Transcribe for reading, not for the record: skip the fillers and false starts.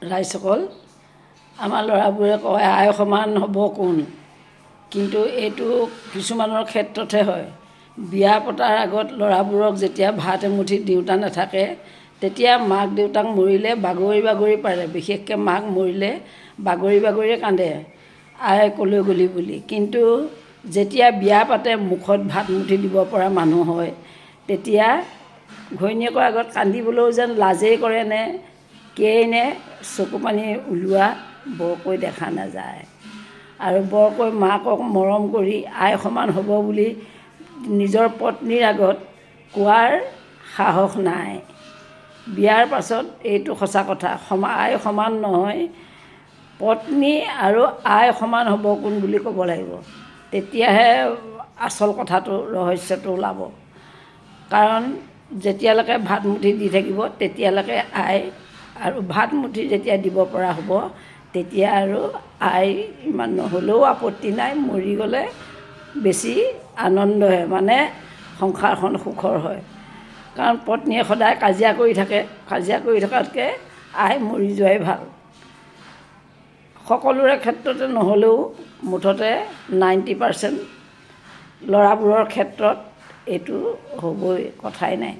ৰাইজসকল, আমাৰ ল'ৰাবোৰে কয় আই সমান হ'ব কোন? কিন্তু এইটো কিছুমানৰ ক্ষেত্ৰতহে হয়। বিয়া পতাৰ আগত ল'ৰাবোৰক যেতিয়া ভাত এমুঠি দিওঁতা নাথাকে, তেতিয়া মাক দেউতাক মৰিলে বাগৰি বাগৰি পাৰে। বিশেষকৈ মাক মৰিলে বাগৰি বাগৰিয়ে কান্দে, আই ক'লৈ গ'লি বুলি। কিন্তু যেতিয়া বিয়া পাতে, মুখত ভাতমুঠি দিব পৰা মানুহ হয়, তেতিয়া ঘৈণীয়েকৰ আগত কান্দিবলৈও যেন লাজেই কৰেনে কিয়েই নে, চকুপানী ওলোৱা বৰকৈ দেখা নাযায়। আৰু বৰকৈ মাকক মৰম কৰি আই সমান হ'ব বুলি নিজৰ পত্নীৰ আগত কোৱাৰ সাহস নাই। বিয়াৰ পাছত এইটো সঁচা কথা, আই সমান নহয়, পত্নী আৰু আই সমান হ'ব কোন বুলি ক'ব লাগিব, তেতিয়াহে আচল কথাটো, ৰহস্যটো ওলাব। কাৰণ যেতিয়ালৈকে ভাতমুঠি দি থাকিব তেতিয়ালৈকে আই, আৰু ভাতমুঠি যেতিয়া দিব পৰা হ'ব তেতিয়া আৰু আই ইমান নহ'লেও আপত্তি নাই, মৰি গ'লে বেছি আনন্দহে, মানে সংসাৰখন সুখৰ হয়। কাৰণ পত্নীয়ে সদায় কাজিয়া কৰি থাকে, কাজিয়া কৰি থকাতকৈ আই মৰি যোৱাই ভাল। সকলোৰে ক্ষেত্ৰতে নহ'লেও মুঠতে 90% ল'ৰাবোৰৰ ক্ষেত্ৰত এইটো হ'বই, কথাই নাই।